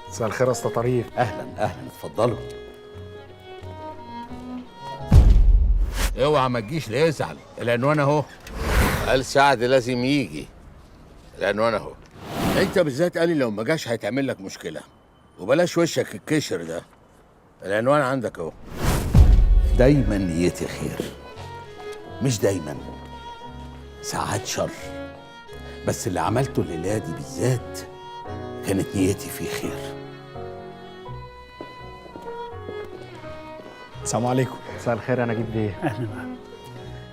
مساء الخير يا اسطى طريف. اهلا اهلا، اتفضلوا. اوعى ما تجيش ليزعل، العنوان اهو. قال سعد لازم يجي، العنوان اهو. انت بالذات قال لي لو ما جاش هيتعمل لك مشكلة، وبلاش وشك الكشر ده. العنوان عندك اهو. دايما نيتي خير، مش دايما، ساعات شر، بس اللي عملته الليلة دي بالذات كانت نيتي فيه خير. السلام عليكم. مساء الخير يا نجيب بيه. اهلا.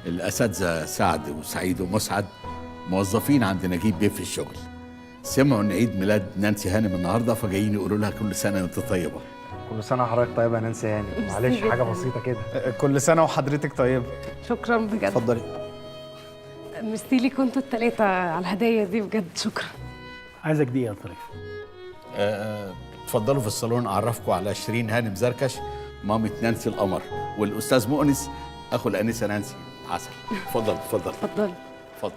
الاساتذة سعد وسعيد ومسعد موظفين عند نجيب بيه في الشغل، سمعوا ان عيد ميلاد نانسي هانم النهارده، فجايين يقولوا لها كل سنة وانت طيبة. كل سنة وحضرتك طيبة يا نانسي هانم. معلش حاجة بسيطة كده. كل سنة وحضرتك طيبة. شكرا بجد. اتفضلي. ميرسي ليكوا انتوا التلاتة على الهدايا دي بجد، شكرا. عايزك دقيقة يا طريف. اتفضلوا في الصالون اعرفكم على شيرين هانم زركش، مامة نانسي القمر، والاستاذ مؤنس اخو الانسة نانسي عسل. اتفضل اتفضل اتفضلي. اتفضل.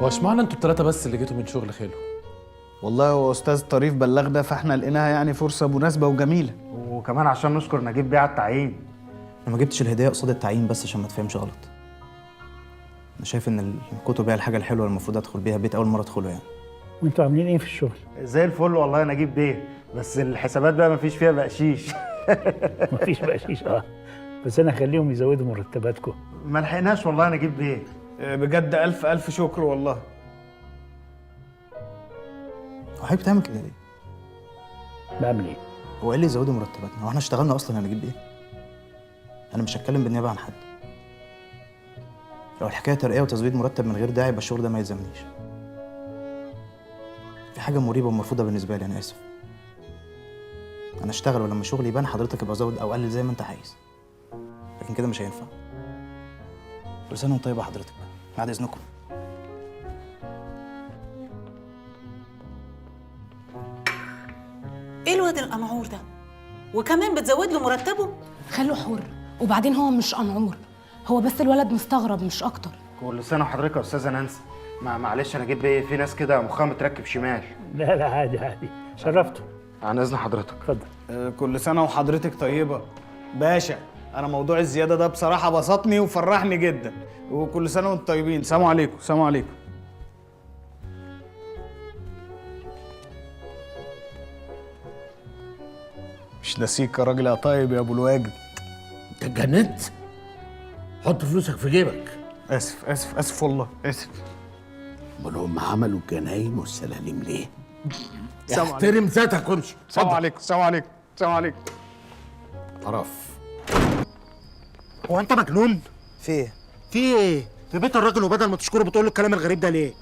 هو اشمعنى انتوا التلاتة بس اللي جيتوا من شغل خاله؟ والله هو استاذ طريف بلغنا، فاحنا لقيناها يعني فرصة مناسبة وجميلة. وكمان عشان نشكر نجيب بيه على التعيين. انا ما جبتش الهدية قصاد التعيين بس عشان ما تفهمش غلط. انا شايف ان الكتب هي الحاجة الحلوة اللي المفروض ادخل بيها بيت اول مرة ادخله يعني. وانتوا عاملين ايه في الشغل؟ زي الفل والله يا نجيب بيه، بس الحسابات بقى مفيش فيها بقشيش. مفيش بقشيش. بس انا هخليهم يزودوا مرتباتكم. ما لحقناش والله يا نجيب بيه. بجد الف الف شكر والله. هو حضرتك بتعمل كده ليه؟ بعمل ايه؟ هو ايه اللي يزودوا مرتباتنا؟ هو احنا اشتغلنا اصلا يا نجيب بيه؟ انا مش هتكلم بالنيابة عن حد. لو الحكاية ترقيه وتزويد مرتب من غير داعي يبقى الشغل ده ما يلزمنيش. في حاجة مريبه ومرفوضه بالنسبة لي، انا اسف. انا اشتغل ولما شغلي يبان حضرتك ابقى زود او قلل زي ما انت عايز، لكن كده مش هينفع. كل سنة وانت طيبة حضرتك، بعد اذنكم. ايه الواد القنعور ده؟ وكمان بتزود له مرتبه؟ خاله حر، وبعدين هو مش قنعور، هو بس الولد مستغرب مش اكتر. كل سنة وحضرتك يا استاذه نانسي. معلش يا نجيب بيه، في ناس كده مخها متركب شمال. لا لا عادي عادي، شرفته. عن اذن حضرتك. اتفضل. كل سنة وحضرتك طيبة باشا. انا موضوع الزيادة ده بصراحة بسطني وفرحني جدا، وكل سنة وانتم طيبين. سلام عليكم. سلام عليكم. مش ناسيك يا راجل يا طيب يا ابو الواجب. انت اتجننت؟ حط فلوسك في جيبك. اسف اسف اسف والله اسف. امال هم عملوا الجناين والسلالم ليه؟ سلام عليكم. احترم ذاتك وامشي. سلام عليكم. سلام عليكم. سلام عليكم. طرف. هو انت مجنون؟ في ايه؟ في ايه؟ في بيت الراجل وبدل ما تشكره بتقول له الكلام الغريب ده ليه؟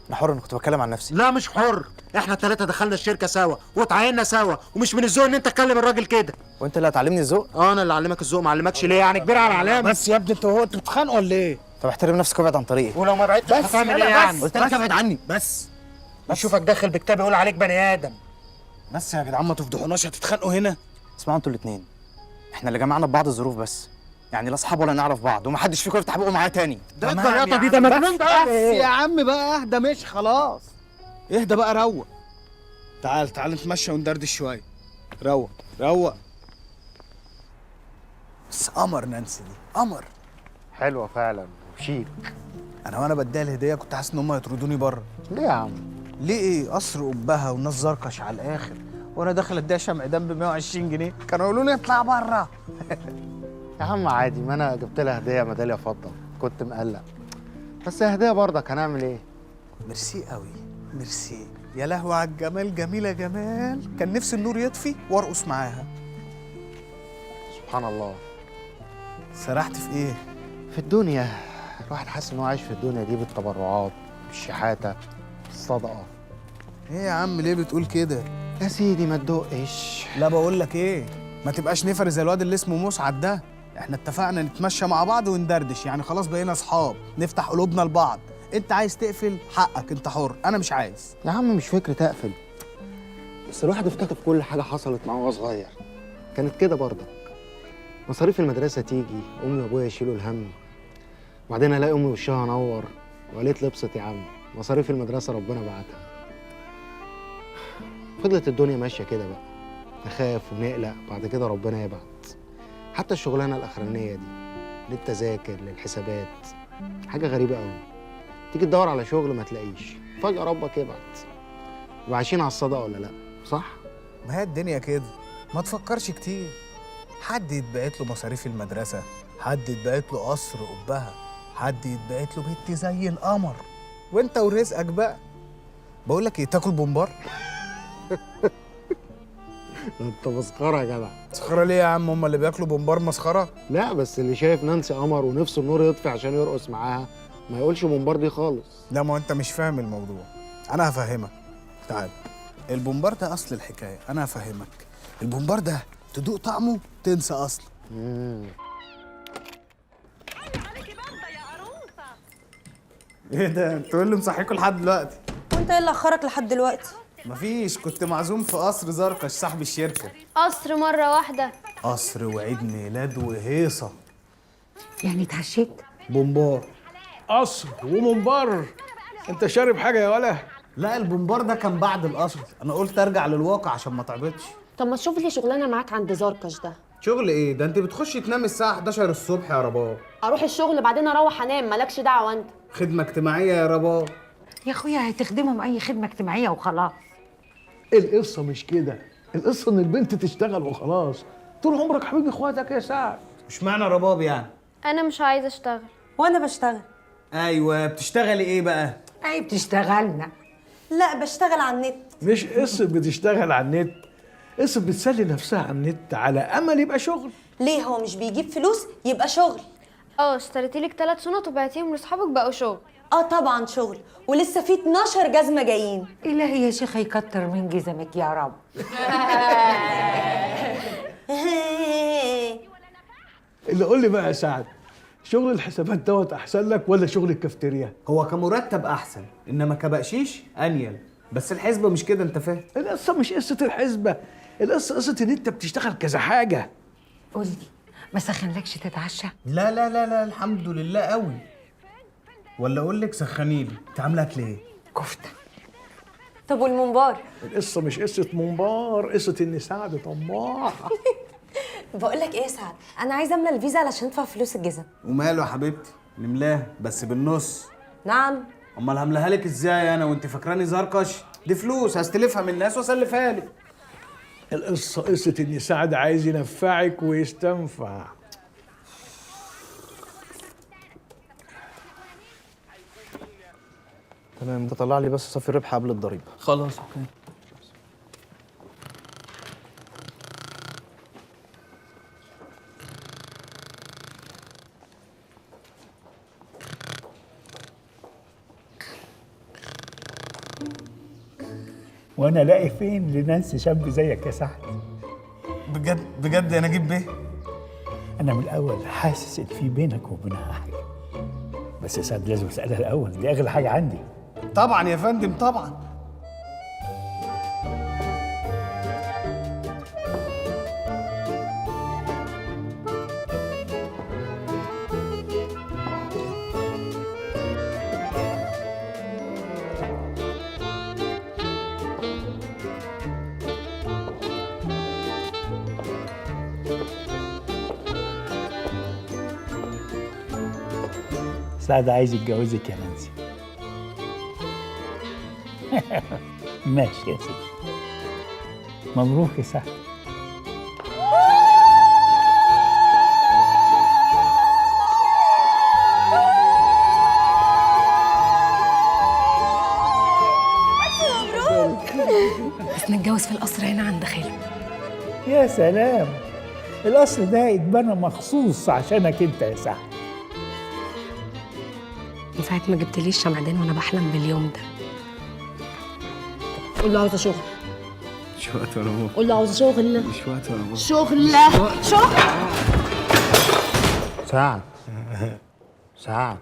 انا حر، انا كنت بتكلم عن نفسي. لا مش حر، احنا الثلاثة دخلنا الشركة سوا واتعيننا سوا، ومش من الذوق ان انت تكلم الراجل كده. وانت اللي هتعلمني الذوق؟ انا اللي اعلمك الذوق، ما اعلمكش ليه؟ يعني كبير على العلامة. بس يا ابني انت هو انتوا بتتخانقوا ولا ايه؟ طب احترم نفسك وابعد عن طريقي. ولو ما بعدتش هتعمل ايه يعني؟ قلت لك ابعد عني. بس اشوفك داخل بكتاب يقول عليك بني ادم. بس يا جدعان ما تفضحوناش، هتتخانقوا هنا. اسمعوا انتوا الاثنين، احنا اللي جمعنا ببعض الظروف بس، يعني لا اصحاب ولا نعرف بعض، ومحدش فيكم يفتح بقه معايا تاني. ده الطريقة دي، ده مجنون ده. بس يا عم بقى اهدى، مش خلاص اهدى بقى، روق. تعال تعال نتمشى وندردش شوية. روق روق. بس قمر نانسي دي قمر. حلوة فعلا وشيك. انا وانا بديها الهدية كنت حاسس ان هم هيطردوني بره. ليه يا عم؟ ليه ايه؟ قصر قبها والناس زركش على الاخر، وانا داخل اديها شمعدان ب 120 جنيه كانوا يقولوا لي اطلع بره. يا عم عادي، ما انا جبت لها هديه ميدالية فضة، كنت مقلق، بس هديه برضك، هنعمل ايه؟ ميرسي قوي، ميرسي. يا لهوي على الجمال، جميلة جمال. كان نفسي النور يطفي وارقص معاها. سبحان الله. سرحت في ايه؟ في الدنيا. الواحد حاسس ان هو عايش في الدنيا دي بالتبرعات، بالشحاته، بالصدقة. ايه يا عم ليه بتقول كده؟ يا سيدي ما تدقش. لا بقول لك ايه، ما تبقاش نفر زي الواد اللي اسمه مسعد ده. احنا اتفقنا نتمشى مع بعض وندردش، يعني خلاص بقينا اصحاب، نفتح قلوبنا لبعض. انت عايز تقفل حقك، انت حر، انا مش عايز. يا عم مش فكرة اقفل، بس الواحد افتكر كل حاجة حصلت معاه وهو صغير كانت كده برضك. مصاريف المدرسة تيجي، امي وابويا يشيلوا الهم، وبعدين الاقي امي وشها نور وقالت لي ابسط يا عم، مصاريف المدرسة ربنا بعتها. فضلت الدنيا ماشية كده بقى، نخاف ونقلق، بعد كده ربنا يبعت. حتى الشغلانة الاخرانية دي، للتذاكر للحسابات، حاجة غريبة قوي. تيجي تدور على شغل ما تلاقيش، فجاة ربك يبعت. وعايشين على الصدقة ولا لا؟ صح؟ ما هي الدنيا كده، ما تفكرش كتير. حد يتبعت له مصاريف المدرسة، حد يتبعت له قصر قبها، حد يتبعت له بيت زي القمر، وانت ورزقك بقى. بقول لك ايه، تاكل بومبار؟ انت مسخرة يا جدع. مسخرة ليه يا عم؟ هم اللي بياكلوا بومبار مسخرة؟ لا بس اللي شايف نانسي قمر ونفسه النور يطفي عشان يرقص معاها ما يقولش بومبار دي خالص. لا ما انت مش فاهم الموضوع، انا هفهمك. تعال، البومبار ده اصل الحكاية، انا هفهمك. البومبار ده تدوق طعمه تنسى اصله. ايه ده؟ انتوا ايه اللي مصحيكوا لحد دلوقتي؟ وانت ايه اللي اخرك لحد دلوقتي؟ مفيش، كنت معزوم في قصر زرقش صاحب الشركة. قصر مرة واحدة؟ قصر وعيد ميلاد وهيصه. يعني اتعشيت؟ بومبار. قصر وممبار؟ انت شارب حاجة يا ولا؟ لا البومبار ده كان بعد القصر، انا قلت ارجع للواقع عشان ما تعبطش. طب ما تشوف لي شغلانة معاك عند زرقش ده. شغل ايه ده؟ انت بتخشي تنامي الساعة 11 الصبح يا رباب. اروح الشغل بعدين اروح انام، مالكش دعوه انت. خدمة اجتماعية يا رباب. يا اخويا هتخدمهم اي خدمة اجتماعية وخلاص. القصة مش كده، القصة ان البنت تشتغل وخلاص. طول عمرك حبيب اخواتك يا سعد. مش معنى رباب يعني. انا مش عايزه اشتغل. وانا بشتغل. ايوه بتشتغلي ايه بقى؟ اي بتشتغلنا. لا بشتغل على النت. مش قصة بتشتغل على النت، قصة بتسلي نفسها على النت على امل يبقى شغل. ليه هو مش بيجيب فلوس يبقى شغل؟ اه اشتريتي لك 3 شنط وبعتيهم لاصحابك بقوا شغل. اه طبعا شغل، ولسه في 12 جزمه جايين. الهي يا شيخ يكتر من جزمك يا رب. اللي قول لي بقى يا سعد، شغل الحسابات دوت احسن لك ولا شغل الكافتيريا؟ هو كمرتب احسن، انما كبقشيش انيل. بس الحسبة مش كده، انت فاهم؟ القصة مش قصة الحسبة، القصة قصة ان انت بتشتغل كذا حاجة. قول لي، ما سخنلكش تتعشى؟ لا لا لا لا الحمد لله قوي. ولا اقول لك سخنيلي. انت عامله اكل ايه؟ كفته. طب والممبار؟ القصة مش قصة ممبار، قصة ان سعد طماع. بقول لك ايه يا سعد، انا عايزه املى الفيزا علشان ادفع فلوس الجزم. وماله يا حبيبتي، نملاها بس بالنص. نعم؟ امال هملاها لك ازاي انا وانت فاكراني زرقش؟ دي فلوس هستلفها من الناس واسلفها لك. القصة قصة ان سعد عايز ينفعك ويستنفع. تمام، ده طلع لي بس صافي الربح قبل الضريبة. خلاص okay. وانا الاقي فين لنانسي شاب زيك يا سعد؟ بجد بجد يا نجيب بيه؟ انا من الاول حاسس ان في بينك وبينها حاجة، بس يا سعد لازم اسالها الاول، دي اغلى حاجة عندي. طبعا يا فندم طبعا. سعد عايز يتجوزك يا نانسي. ماشي يا سيدي، مبروك يا سعد. بس نتجوز في القصر هنا عند خاله. يا سلام، القصر ده اتبنى مخصوص عشانك انت يا سعد. من ساعة ما جبتليش شمعدان وانا بحلم باليوم ده. قول له عاوزة شغل. مش وقت يا رباب. قول له عاوزة شغل. مش وقت يا رباب. شغل شغل. سعد سعد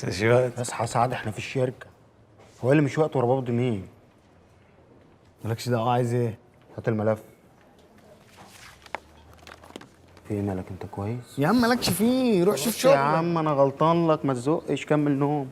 مش وقت. اصحى سعد، احنا في الشركة. هو اللي مش وقت ورا بابا مين؟ مالكش دعوه، عايز ايه؟ هات الملف. في ايه مالك، انت كويس؟ يا عم مالكش فيه، روح شوف يا شغلك. عم انا غلطان لك، ما تزقش، كمل نوم.